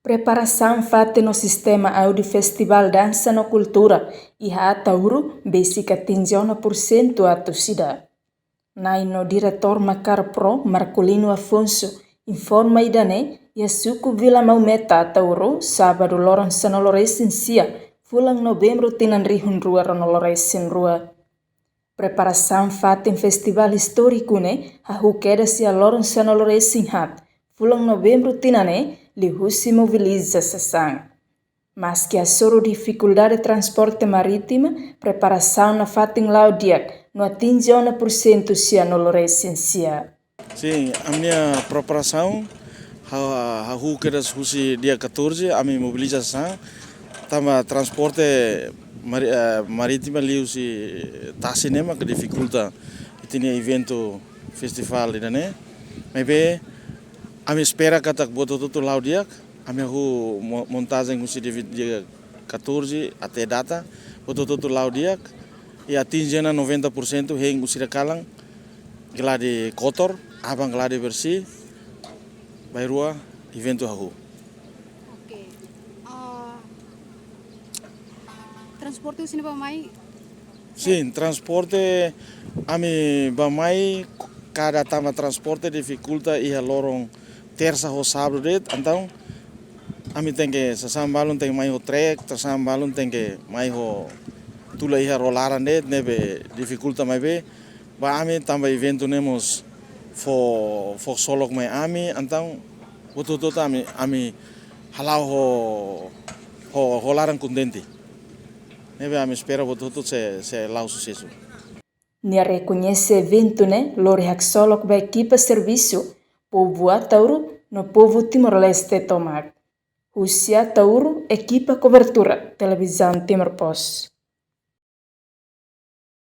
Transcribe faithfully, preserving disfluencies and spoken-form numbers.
Preparasaun fatin no sistema áudiu Festivál Dansa no Kultura iha Ataúro besik atinje ona pursentu atu sida. Na'i no Diretór Makarpro, Marcolino Afonso, informa ida-ne'e iha suku Vila Maumeta, Ataúro, sábadu loron sanulu-resin-sia, fulan Novembru tinan rihun rua ruanulu-resin-rua. Preparasaun fatin festivál istóriku ne'e hahú kedas iha loron sanulu-resin-haat, fulan Novembru tinan ne'e, liuhusi mobiliza sasán. Maski hasoru difikuldade transporte marítima, preparasaun nafatin la'o di'ak no atinje ona pursentu sianulu-resin-sia. Sin, ami-nia preparasaun ha-, hahú kedas husi dia katorze, ami mobiliza sasán, tanba transporte mari-, eh, marítima liuhusi tasi ne'e mak difikulta ita-nia eventu festivál ida-ne'e. Maibé, ami espera katak buat hotu-hotu la'o di'ak, ami hahú mo-, montajen husi dia, dia katorze até data, buat hotu-hotu la'o di'ak, i atinje ona noventa pursentu, hein husi dalan kalan, geladi kotor, aban geladi bersih, bainrua eventu hahú. Oke. Ah, transporte husi ne'e ba mai? Sin, transporte ami ba mai kada tanba transporte difikulta iha loron tersa ho sábadu de'it, entaun ami tenke sasán balun tenke mai ho trek, sasán balun tenke mai ho tula iha ró laran de'it, ne'ebé difikulta maibé ba ami tanba eventu ne'e mós fó, fó ksolok mai ami, entaun buat hotu-hotu ami, ami hala'o ho, ho, ho laran kontente. Ne'ebé ami espera buat hotu-hotu sei, sei la'o susesu. Nia rekoñese eventu ne'e lori haksolok ba ekipa servisu, povu Ataúro no povu Timor-Leste tomak. Husi Ataúro, ekipa kobertura Televizaun Timor Post.